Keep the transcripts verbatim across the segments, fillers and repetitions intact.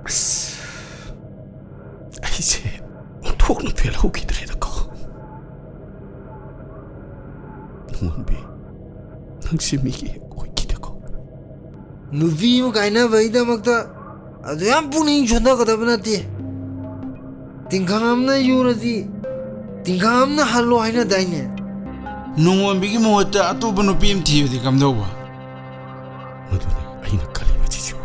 ꯑꯁ, ꯑꯩꯁꯦ ꯑꯣꯟꯊꯣꯛꯅ ꯐꯦꯜ ꯍꯧꯈꯤꯗ꯭ꯔꯦꯗꯀꯣ꯫ ꯅꯨꯡꯉꯣꯟꯕꯤ, ꯅꯪꯁꯦ ꯃꯤꯒꯤ ꯍꯦꯛ ꯑꯣꯏꯈꯤꯗꯀꯣ꯫ ꯅꯨꯄꯤ ꯑꯃ ꯀꯥꯏꯅꯕꯒꯤꯗꯃꯛꯇ ꯑꯗꯨ ꯌꯥꯝ ꯄꯨꯛꯅꯤꯡ ꯁꯣꯟꯊꯒꯗꯕ ꯅꯠꯇꯦ꯫ ꯇꯤꯡꯈꯪ ꯑꯃꯅ ꯌꯨꯔꯗꯤ ꯇꯤꯡꯈꯪ ꯑꯃꯅ ꯍꯜꯂꯣ ꯍꯥꯏꯅꯗꯥꯏꯅꯦ? ꯅꯨꯡꯉꯣꯟꯕꯤꯒꯤ ꯃꯍꯨꯠꯇ ꯑꯇꯣꯞꯄ ꯅꯨꯄꯤ ꯑꯃ ꯊꯤꯕꯗꯤ ꯀꯝꯗꯧꯕ? ꯃꯗꯨꯅꯤ ꯑꯩꯅ ꯈꯜꯂꯤꯕꯁꯤꯁꯨ꯫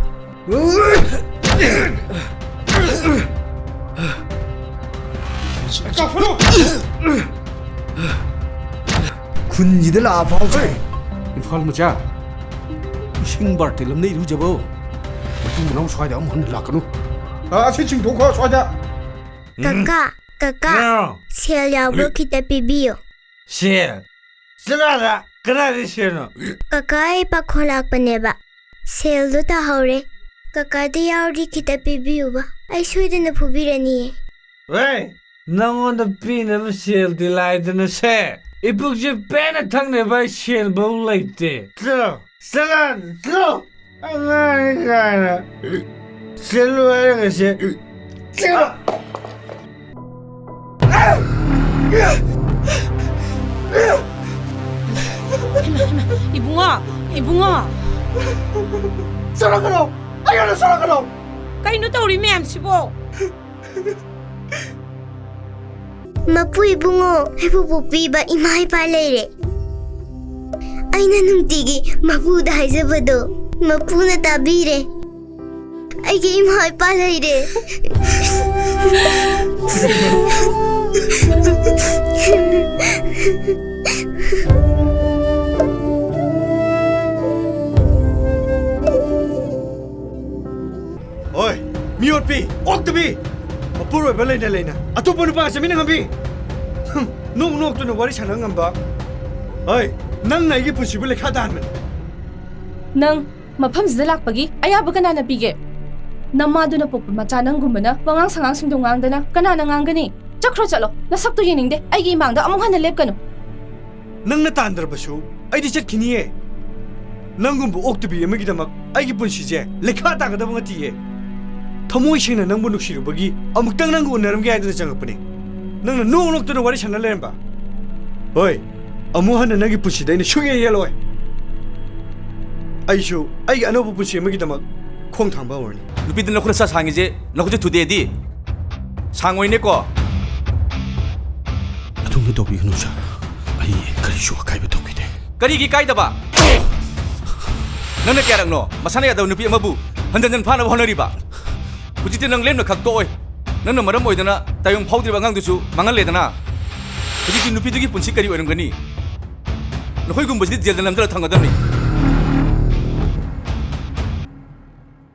ꯈꯨꯟꯁꯤꯗ ꯂꯥꯛꯑ ꯐꯥꯎꯈ꯭ꯔꯦ꯫ ꯏꯝꯐꯥꯜ ꯃꯆꯥ, ꯏꯁꯤꯡ ꯕꯥꯔꯇꯦꯜ ꯑꯃꯅ ꯏꯔꯨꯖꯕ꯫ ꯃꯇꯨꯡ ꯃꯅꯥꯎ ꯁ꯭ꯋꯥꯏꯗ ꯑꯃꯨꯛ ꯍꯟꯅ ꯂꯥꯛꯀꯅꯨ꯫ ꯑ, ꯑꯁꯤ ꯆꯤꯡꯊꯣꯛꯈ꯭ꯔꯣ ꯁ꯭ꯋꯥꯏꯗ꯫ ꯀꯀꯥ, ꯀꯀꯥ, ꯑꯥ꯫ ꯁꯦꯜ ꯌꯥꯎꯕ꯭ꯔꯣ? ꯈꯤꯇ ꯄꯤꯕꯤꯌꯣ꯫ ꯁꯦꯜ? ꯆꯠꯂꯣ ꯑꯥꯗ꯫ ꯀꯗꯥꯏꯗ ꯁꯦꯜꯅꯣ? ꯀꯀꯥ, ꯑꯩ ꯄꯥꯈꯣꯟ ꯂꯥꯛꯄꯅꯦꯕ꯫ ꯁꯦꯜꯗꯣ ꯇꯥꯍꯧꯔꯦ꯫ ꯀꯀꯥꯗ ꯌꯥꯎꯔꯗꯤ ꯈꯤꯇ ꯄꯤꯕꯤꯌꯨꯕ꯫ ꯑꯩ ꯁꯣꯏꯗꯅ ꯐꯨꯕꯤꯔꯅꯤꯌꯦ꯫ ꯍꯦ! ꯅꯪꯉꯣꯟꯗ ꯄꯤꯅꯕ ꯁꯦꯜꯗꯤ ꯂꯥꯏꯗꯅ ꯁꯦ꯫ ꯏꯄꯨꯛꯁꯦ ꯄꯦꯟꯅ ꯊꯛꯅꯕ ꯑꯩ ꯁꯦꯜꯐꯧ ꯂꯩꯇꯦ꯫ ꯆꯠꯂꯣ, ꯆꯠꯂꯣ, ꯆꯠꯂꯣ꯫ ꯑꯉꯥꯡꯅꯤ ꯀꯥꯏꯅ꯫ ꯆꯠꯂꯣ ꯍꯥꯏꯔꯒ ꯁꯦ꯫ ꯆꯠꯂꯣ꯫ ꯍꯩꯃꯥ, ꯍꯩꯃꯥ, ꯏꯕꯨꯡꯉꯣ, ꯏꯕꯨꯡꯉꯣ꯫ ꯆꯠꯂꯛꯀꯅꯣ! ꯑꯩꯉꯣꯟꯗ ꯆꯠꯂꯛꯀꯅꯣ! ꯀꯩꯅꯣ ꯇꯧꯔꯤ ꯃꯌꯥꯝꯁꯤꯕꯣ? ꯃꯄꯨ ꯏꯕꯨꯡꯉꯣ, ꯑꯩꯕꯨ ꯄꯣꯛꯄꯤꯕ ꯏꯃꯥ ꯏꯄꯥ ꯂꯩꯔꯦ꯫ ꯑꯩꯅ ꯅꯨꯡꯇꯤꯒꯤ ꯃꯄꯨꯗ ꯍꯥꯏꯖꯕꯗꯣ ꯃꯄꯨꯅ ꯇꯥꯕꯤꯔꯦ꯫ ꯑꯩꯒꯤ ꯏꯃꯥ ꯏꯄꯥ ꯂꯩꯔꯦ꯫ ꯍꯣꯏ, ꯃꯤꯑꯣꯠꯄꯤ, ꯑꯣꯛꯇꯕꯤ! ꯃꯄꯨꯔꯣꯏꯕ ꯂꯩꯅ ꯂꯩꯅ ꯑꯇꯣꯞꯄ ꯅꯨꯄꯥꯒ ꯆꯠꯃꯤꯟꯅ ꯉꯝꯕꯤ? ꯍꯨꯝ, ꯅꯣꯛ ꯅꯣꯛꯇꯨꯅ ꯋꯥꯔꯤ ꯁꯥꯟꯅ ꯉꯝꯕ? ꯍꯣꯏ, ꯅꯪꯅ ꯑꯩꯒꯤ ꯄꯨꯟꯁꯤꯕꯨ ꯂꯩꯈꯥ ꯇꯥꯍꯟꯕꯅꯤ꯫ ꯅꯪ ꯃꯐꯝꯁꯤꯗ ꯂꯥꯛꯄꯒꯤ ꯑꯌꯥꯕ ꯀꯅꯥꯅ ꯄꯤꯒꯦ? ꯅꯃꯥꯗꯨꯅ ꯄꯣꯛꯄ ꯃꯆꯥ ꯅꯪꯒꯨꯝꯕꯅ ꯋꯥꯉꯥꯡ ꯁꯉꯥꯡꯁꯤꯡꯗꯣ ꯉꯥꯡꯗꯅ ꯀꯅꯥꯅ ꯉꯥꯡꯒꯅꯤ? ꯆꯠꯈ꯭ꯔꯣ ꯆꯠꯂꯣ, ꯅꯁꯛꯇꯣ ꯌꯦꯡꯅꯤꯡꯗꯦ꯫ ꯑꯩꯒꯤ ꯏꯃꯥꯡꯗ ꯑꯃꯨꯛ ꯍꯟꯅ ꯂꯦꯞꯀꯅꯨ꯫ ꯅꯪꯅ ꯇꯥꯟꯗ꯭ꯔꯕꯁꯨ ꯑꯩꯗꯤ ꯆꯠꯈꯤꯅꯤꯌꯦ꯫ ꯅꯪꯒꯨꯝꯕ ꯑꯣꯛꯇꯕꯤ ꯑꯃꯒꯤꯗꯃꯛ ꯑꯩꯒꯤ ꯄꯨꯟꯁꯤꯁꯦ ꯂꯩꯈꯥ ꯇꯥꯒꯗꯕ ꯅꯠꯇꯤꯌꯦ꯫ ꯊꯃꯣꯏ ꯁꯦꯡꯅ ꯅꯪꯕꯨ ꯅꯨꯡꯁꯤꯔꯨꯕꯒꯤ ꯑꯃꯨꯛꯇꯪ ꯅꯪꯒ ꯎꯅꯔꯝꯒꯦ ꯍꯥꯏꯗꯨꯅ ꯆꯪꯉꯛꯄꯅꯦ꯫ ꯅꯪꯅ ꯅꯣꯛ ꯅꯣꯛꯇꯨꯅ ꯋꯥꯔꯤ ꯁꯥꯟꯅ ꯂꯩꯔꯝꯕ꯫ ꯍꯣꯏ, ꯑꯃꯨꯛ ꯍꯟꯅ ꯅꯪꯒꯤ ꯄꯨꯟꯁꯤꯗ ꯑꯩꯅ ꯁꯨꯡꯌꯦꯡ ꯌꯦꯡꯂꯣꯏ꯫ ꯑꯩꯁꯨ ꯑꯩꯒꯤ ꯑꯅꯧꯕ ꯄꯨꯟꯁꯤ ꯑꯃꯒꯤꯗꯃꯛ ꯈꯣꯡ ꯊꯥꯡꯕ ꯍꯧꯔꯅꯤ꯫ ꯅꯨꯄꯤꯗꯨꯅ ꯈꯨꯠ ꯁꯥ ꯁꯥꯡꯉꯤꯁꯦ ꯅꯈꯨꯠꯁꯦ ꯊꯨꯗꯦꯛꯑꯗꯤ ꯁꯥꯡꯉꯣꯏꯅꯦꯀꯣ? ꯑꯗꯨꯝꯅ ꯇꯧꯕꯤꯒꯅꯨ ꯁꯥꯔ, ꯑꯩ ꯀꯔꯤꯁꯨ ꯑꯀꯥꯏꯕ ꯇꯧꯈꯤꯗꯦ꯫ ꯀꯔꯤꯒꯤ ꯀꯥꯏꯗꯕ? ꯅꯪꯅ ꯀꯌꯥꯔꯛꯅꯣ ꯃꯁꯥꯅ ꯌꯥꯗꯕ ꯅꯨꯄꯤ ꯑꯃꯕꯨ ꯍꯟꯖꯟ ꯍꯟꯖꯟ ꯐꯥꯅꯕ ꯍꯣꯠꯅꯔꯤꯕ? ꯍꯧꯖꯤꯛꯇꯤ ꯅꯪ ꯂꯦꯝꯅ ꯈꯛ ꯇꯣꯛꯑꯣꯏ꯫ ꯅꯪꯅ ꯃꯔꯝ ꯑꯣꯏꯗꯅ ꯇꯥꯏꯕꯪ ꯐꯥꯎꯗ꯭ꯔꯤꯕ ꯑꯉꯥꯡꯗꯨꯁꯨ ꯃꯥꯡꯍꯜꯂꯦꯗꯅ꯫ ꯍꯧꯖꯤꯛꯇꯤ ꯅꯨꯄꯤꯗꯨꯒꯤ ꯄꯨꯟꯁꯤ ꯀꯔꯤ ꯑꯣꯏꯔꯝꯒꯅꯤ? ꯅꯈꯣꯏꯒꯨꯝꯕꯁꯤꯗꯤ ꯖꯦꯜꯗ ꯅꯝꯗꯅ ꯊꯝꯒꯗꯕꯅꯤ꯫